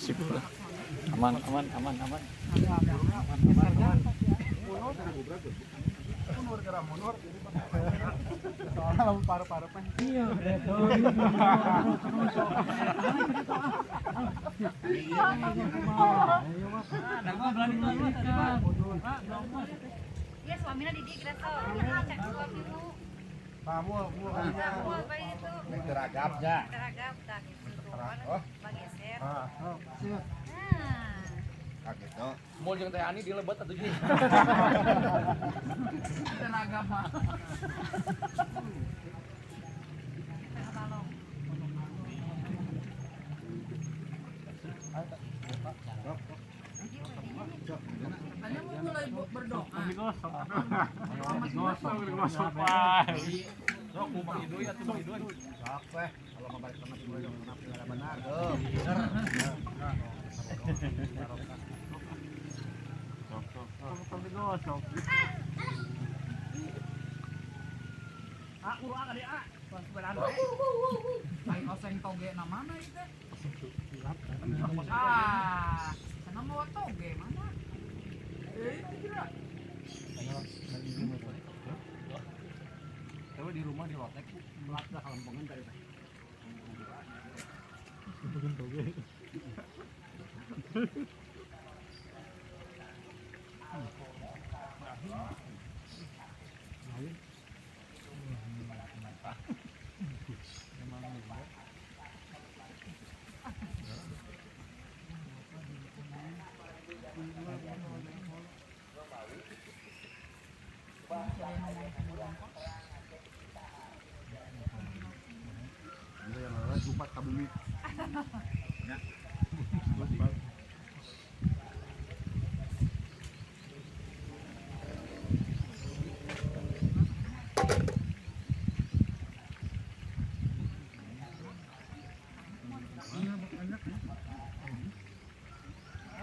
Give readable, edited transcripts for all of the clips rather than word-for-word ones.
Sip lah. Aman, aman, aman, aman. Soalnya paru-paru pan. Iya. Ya suaminya di dia kira cek suamimu. Pamul, mul Pamul bae itu. Teragapnya. Teragap tak gitu. Bageser. Ah, siap. Nah. Gitu. Mul jeung Teh Ani dilebet atuh jadi. Tenaga mah. Balong. Katanya mau mulai berdoa. Digosok. Digosok, Sok ku Mang Idoy atuh Mang Idoy. Sok weh, kalau mau balik sama ibu dong, kenapa nggak benar? Sok digosok. Ah, uru ah kali ah. Sepedaan. Ai oseng toge na mana ieu teh? Ah, sana mau toge mana? Eh, itu kira. Tapi di rumah di lotek belat dah kalempengan tadi teh. Ini yang lain jumat ka bumi. Ya.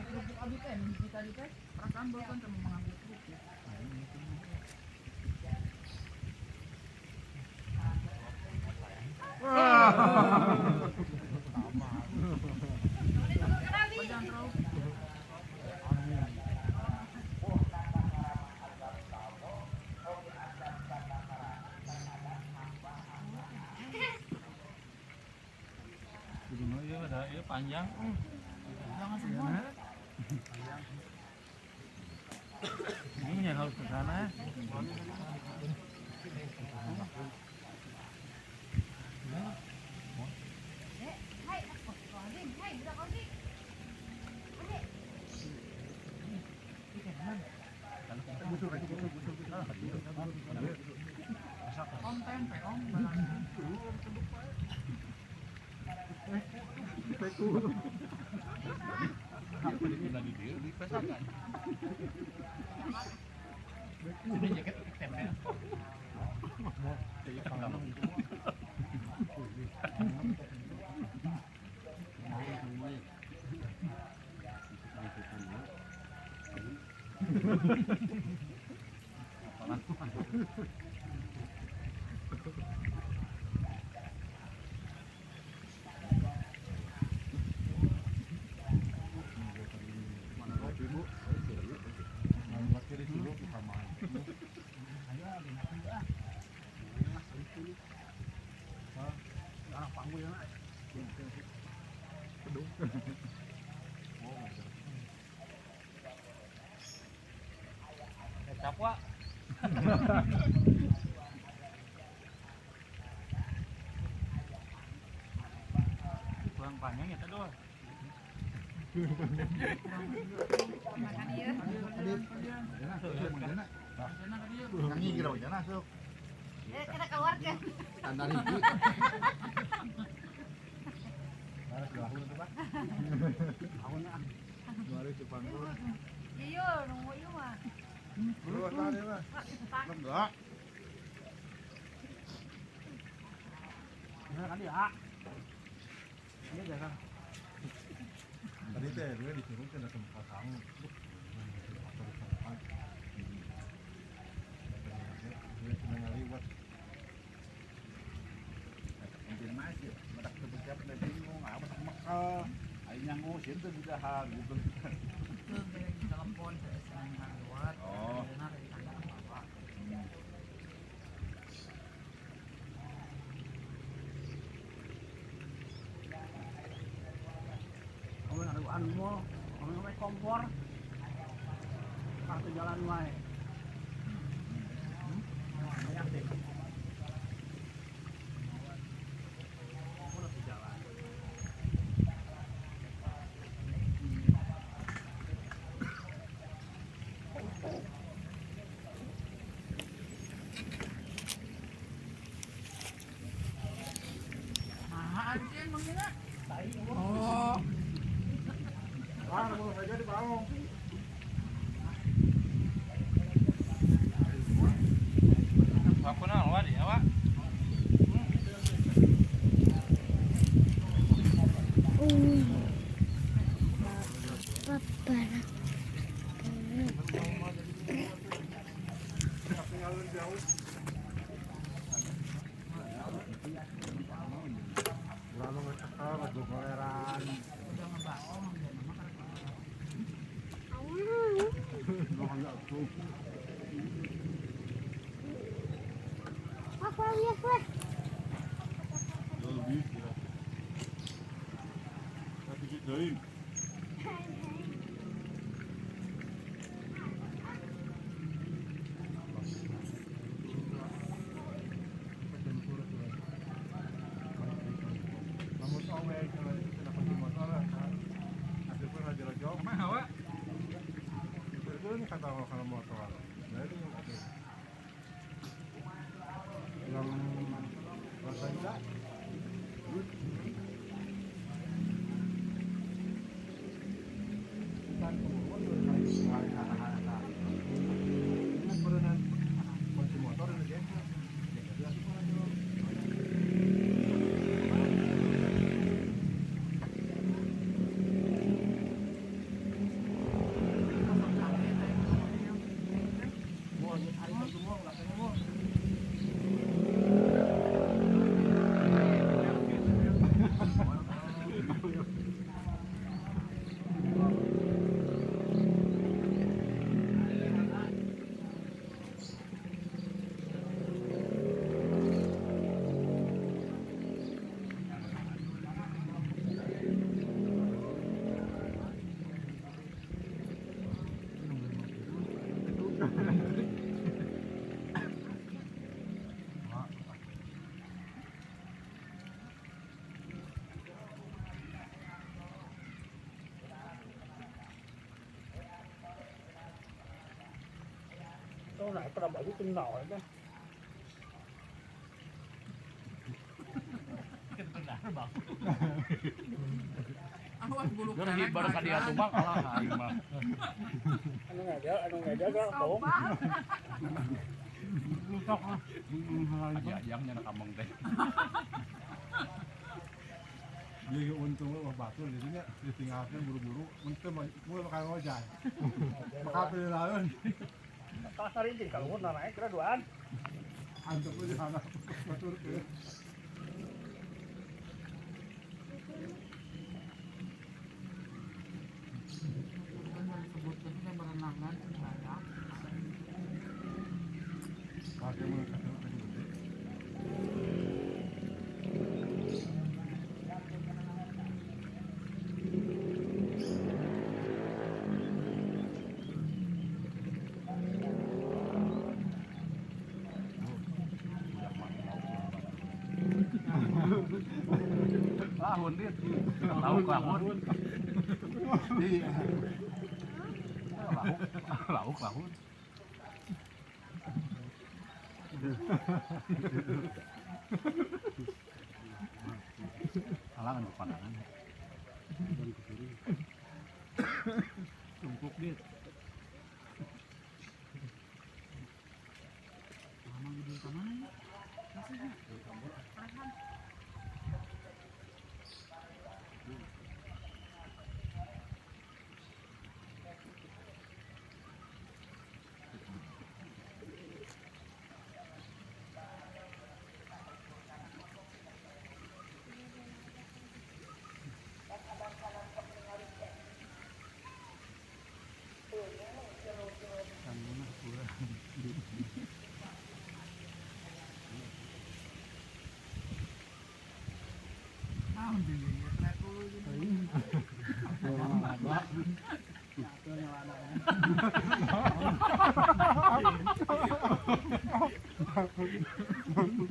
Kerupuk abi teh, mimpi tadi teh, perasaan barusan cuma mengambil kerupuk. Jangan terlalu Kudu ieu ada ieu panjang. jangan semua. Ini yang harus ke sana. Hai, hai, budak Ozi. Ade. Om tempe, om barang. Ini jaket tempe. Kecap, Wak. Kurang panjang ya tadi. Makan ieu. Nyanyi kira wajana sok. Eh, kita keluarkan. Standar hiji. Harus tahun itu, Pak. Tahun ah. 2080. Iya, nunggu ieu mah. Bro, tadi lah. Enggak. Nah, kali ya. Ini jarang. Tadi teh gue disuruh ke tempat kamu. Gue cuma ngaliwat. Mungkin masih, matak tebeknya pernah bingung, apa mekal, akhirnya Yang ngurusin tuh didahar gitu. Itu kayak di telepon saya senang lewat. Oh. Benar dari tangga bawa. Kamu naruhan mo, kamu may kompor. Kartu jalan wae. Banyak deh. Kompor di jalan. Nah, anjing manggilnya. Oh. Wah, mau saja dibangun. Aku nang luar ya, Pak. Lalu ngecekal, lagu koleran. Udah ngebaong dia nama karena Kata kalau motor, nah itu yang rasanya kunci motor ini Câu này bắt đầu bỏ cái nổi đó. Awas bulu Dari baru tadi atuh bang kalah aing mah. Anu ngajak kok. Lutok ah. Aja-ajangnya anak ameng teh. Dia untung wah batur jadinya ditinggalkan buru-buru untung mulai makan ngojay. Maka pilih lain. Pasar ini kalau mau naik kira duaan. Antep di sana batur ke. Sebutnya berenangan banyak. Pakai mau kasih gede. Lahun dit. Lauk lahun. Iya. Lauk, lauk lahun. Halangan kepandangan. Tumpuk dit. Mama gede ke mana ya?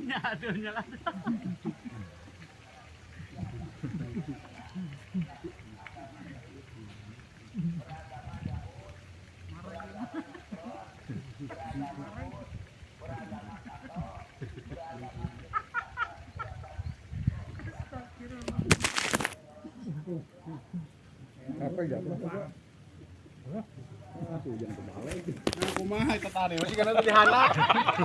Ya, tuh nyala. Apa ya? Nah, kumaha eta tadi masih kana tadi halak.